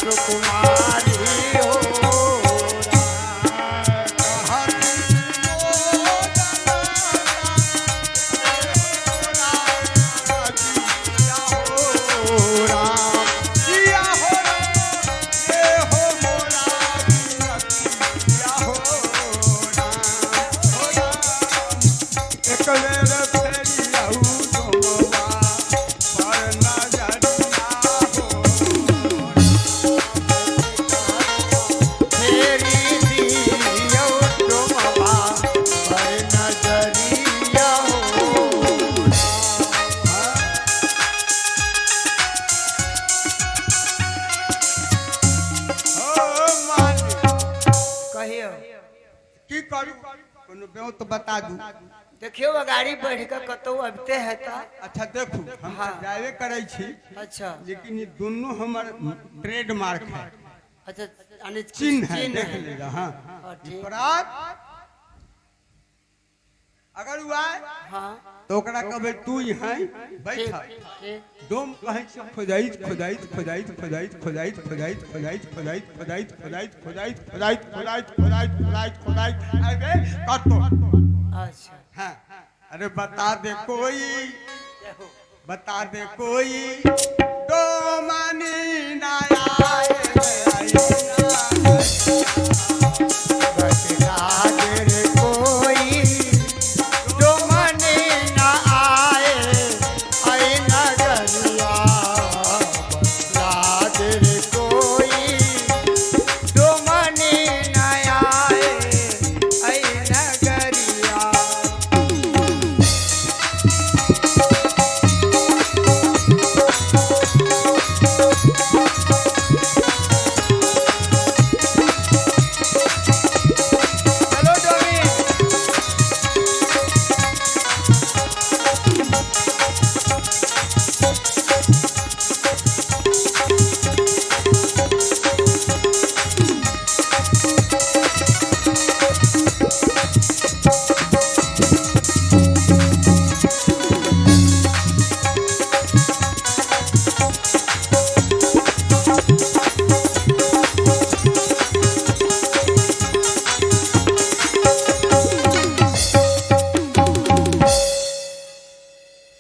सुकुमारी हो। फेरी दियौ डोमबा पर नजरिया हो। कहियो। की करू, कोनो ब्यों तो बता दू। देखियो, गाड़ी बढ़ के कतौ अबते है ता। अच्छा देखू, हम हाँ। तऽ जाबे करै छी। अच्छा। लेकिन ई दुनू हमर ट्रेडमार्क है। अच्छा, यानी चिन्ह है। चिन्ह देख है। लेगा। हाँ। हाँ, ठीक। परात अगर उ आए हाँ तो ओकरा कहबै तू यहाँ बैठ। ठीक। डोम कहै छै खोजाइत खोजाइत खोजाइत खोजाइत खोजाइत खोजाइत खोजाइत खोजाइत खोजाइत खोजाइत खोजाइत खोजाइत खोजाइत खोजाइत खोजाइत खोजाइत आबे कतो। अच्छा। हाँ, अरे बता दे कोई, बता दे कोई डोमनी ना आए। बतला दे रे कोई डोमनी ना आए आई नगरिया। बतला दे रे कोई डोमनी ना आए आई नगरिया। चलो डोमी।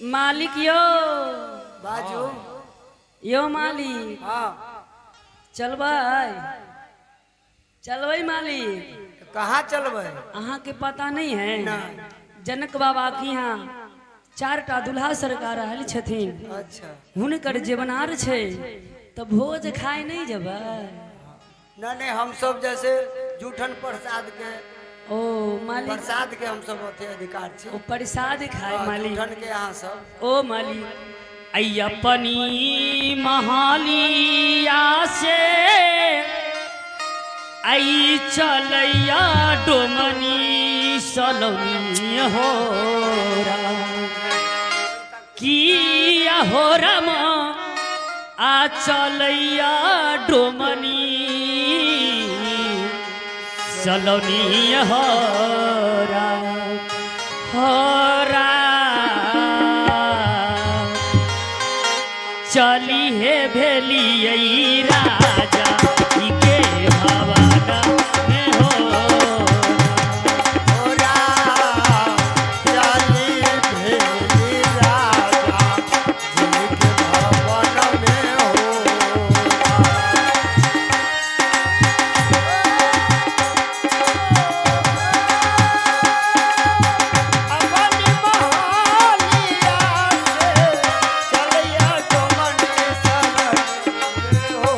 मालिक यो। बाजू। यो मालिक। हाँ। चलबै चलबै मालिक? कहाँ चलबै? अहाँ के पता नहीं है? नहीं। जनक बाबा के यहाँ चार टा दुल्हा सरकार आयल छथिन। अच्छा। हुनकर जेवनार छै, तऽ भोज खाय नहीं जेबै? नहीं नहीं, हम सब जैसे जूठन प्रसाद के ओ मालिक। प्रसाद के हम सब अथी अधिकार छी। ओ प्रसाद खाय। हाँ, मालिक। जूठन के यहाँ सब। ओ मालिक, अय्यपनी महालिया से आई चलैया डोमनी सलौनी हो किया हो राम आ चलैया डोमनी सलौनी हो राम हो राम चली हे भेलियै राजा ई के भवन में हो। हो राम, चली भेली राजा जी के भवन में हो। अपन महालिया से चलिया डोमनी सलौनी हो।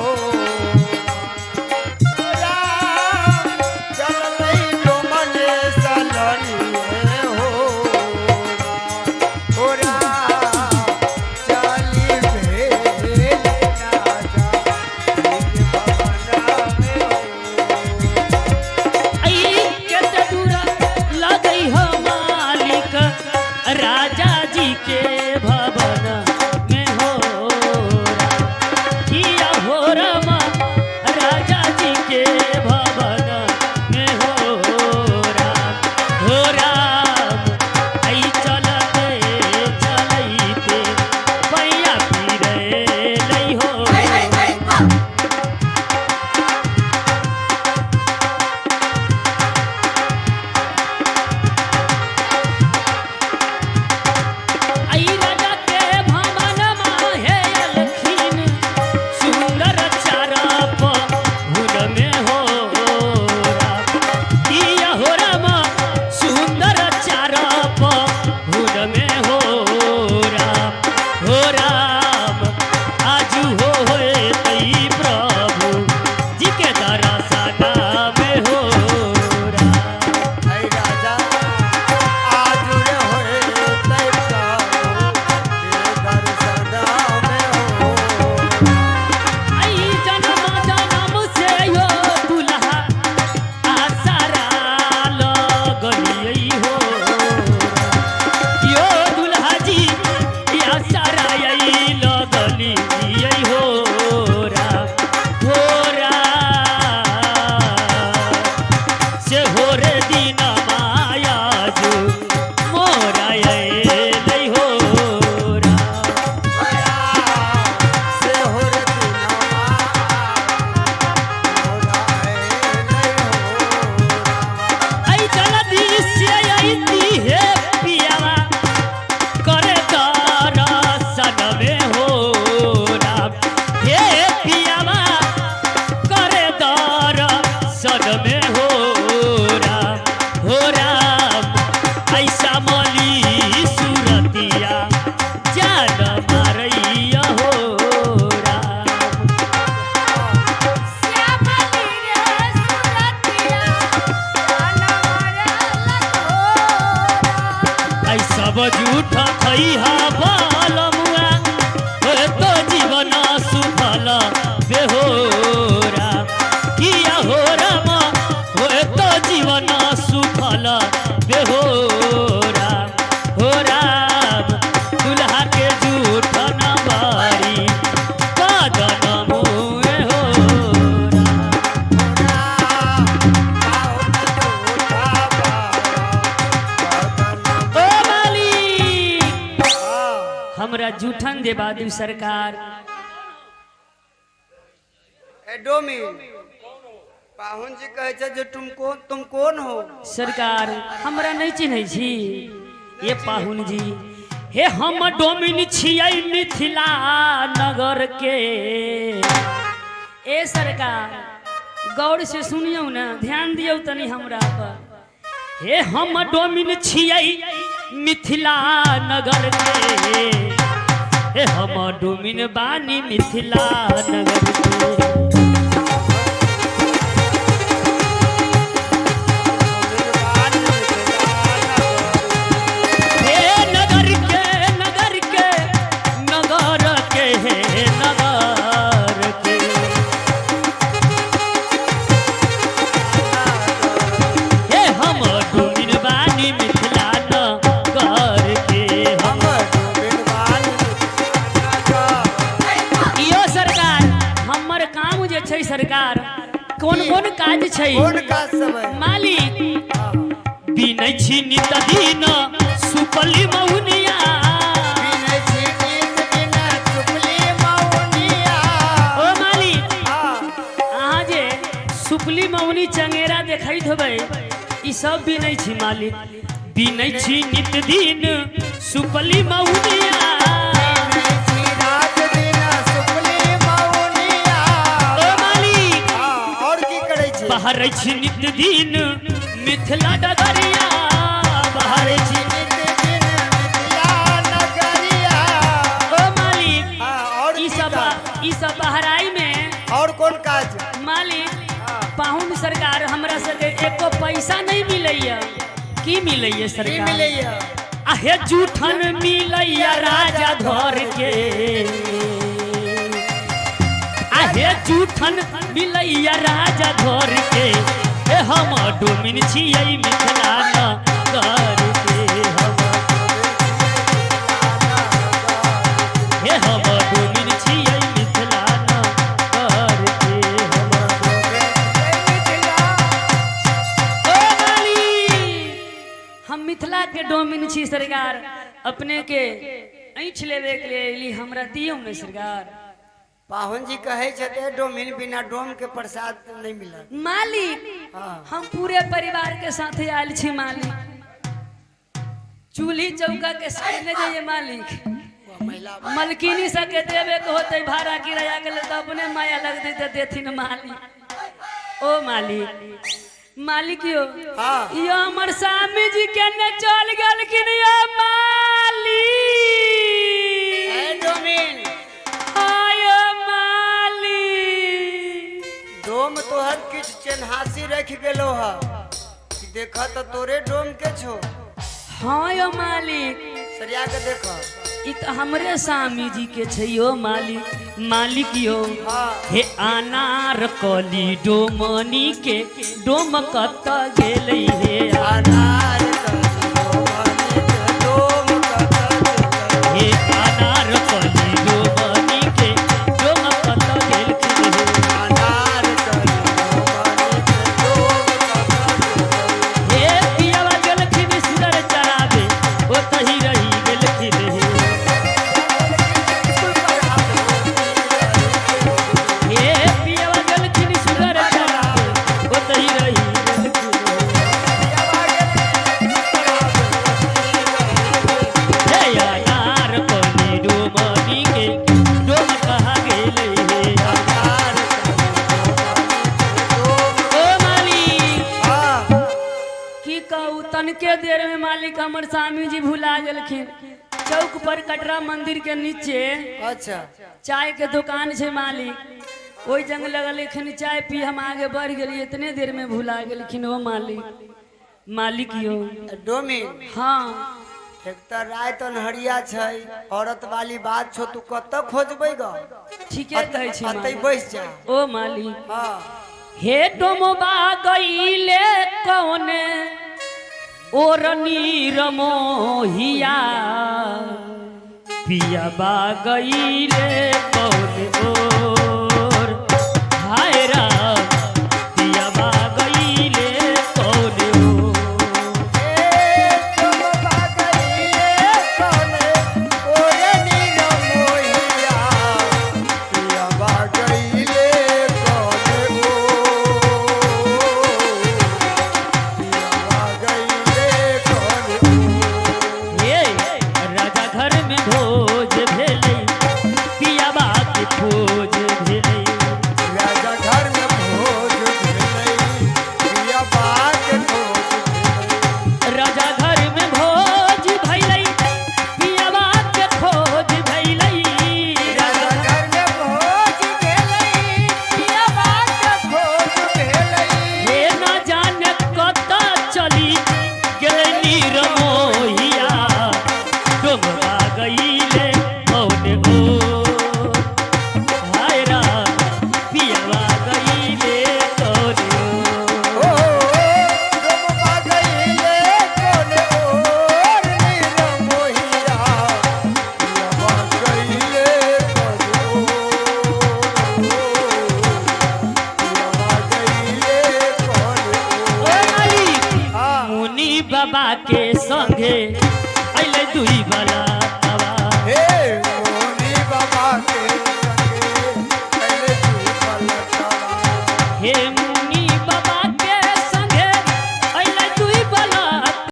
जूठन देबा दू सरकार। ए डोमिन, पाहुन जी कहै छै जे तुम कौन, तुम कौन हो? सरकार हमरा नहीं चिन्है छी ये पाहुन जी। हे हम डोमिन छियै मिथिला नगर के। ए सरकार गौर से सुनियौ ने, ध्यान दियौ तनी हमरा पर। हे हम डोमिन छियै मिथिला नगर के। हे हम डोमिन बानी मिथिला नगर के। हे नगर के, नगर के, नगर के, हे नगर के। हे हम डोमिन बानी मिथिला नगर के। हम यो सरकार हमर काम जे छै सरकार, कोन कोन काज छै? कोन काज सब है? मालिक बिनै छी नित दिन सुपली मौनिया। बिनै छी नित दिन सुपली मौनिया। ओ मालिक, हाँ। अहाँ जे सुपली मौनी चंगेरा देखैत होबै, ई सब बिनै छी मालिक। बिनै छी नित दिन सुपली मौनिया। बिनै छी रात दिन सुपली मौनिया। ओ मालिक, हाँ, और की करै छी? बहरै छी नित दिन मिथिला डगरिया। बहरै छी नित दिन मिथिला नगरिया। ओ मालिक, हाँ, और ई की सब काज? ई सब बहराई में। और कोन काज? मालिक, हाँ। पाहुन सरकार हमरा सबके एको पैसा नहीं मिलैया। की मिलैया की सरकार? मिलैया? आहे जूठन मिलैया राजा घर के। आहे जूठन मिलैया राजा घर के। हे हम डोमिन छियै मिथिला नगर के। हम हे हम डोमिन छियै मिथिला नगर के। हम ओ मालिक, हम मिथिला के डोमिन छी सरकार। अपने के ऐंठ लेवे के लिए अयली, हमरा दियौ ने सरकार। पाहुन जी कहै छथि डोमिन, बिना डोम के प्रसाद नहीं मिलत। मालिक, हाँ। हम पूरे परिवार के साथे आयल छी मालिक। चूल्ही चौका के सामने जाइए मालिक। महिला मलकिनी सबके देवे के होते भाड़ा किराया के लिए तो अपने माया लगते तो देथिन मालिक। ओ मालिक, मालिक यो, हाँ। यो हमर स्वामी जी के ने चल गेलखिन यो मालिक। ए डोमिन, आयो मालिक, डोम तोहर किछु चेन्हासी रख गेलो ह। देख तो तोरे डोम के छो। हाँ यो मालिक। सरिया के देख। ई तऽ हमरे स्वामी जी के छै यो मालिक। मालिक यो, हाँ। हे अनार कली डोमनी के डोम कत गेलै हे? अनार कली डोमनी के डोम कत गेलै? हे अनार कली डोमनी के डोम कत गेलखिन हे? अनार कली डोमनी के डोम कत गेलै? हे पियावा गेलखिन सुदर चराबे, ओतही रहि गेलखिन हे। हे पियावा गेलखिन सुदर चराबे, ओतही रहि गेलखिन हे। हे अनार कली डोमनी के डोम कहाँ गेलै हे? अनार कली डोमनी के डोम। ओ मालिक, हाँ। की कहू, तनके देर में मालिक हमर स्वामी जी भुला गेलखिन। चौक पर कटरा मंदिर के नीचे अच्छा चाय के दुकान छै मालिक, ओहि जंग लगल एखन चाय पी हम आगे बढ़ गेलियै, इतने देर में भुला गेलखिन ओ मालिक। मालिक यो, डोमिन, हाँ। एक तऽ राति अन्हरिया छै, औरत वाली बात छौ, तू कतऽ खोजबै ग? ठीके कहै छी अतै मालिक। बैस जा। ओ मालिक, हाँ। हे डोमबा गईले कौने ओरनी रमोहिया, पियाबा गईले कौन ओ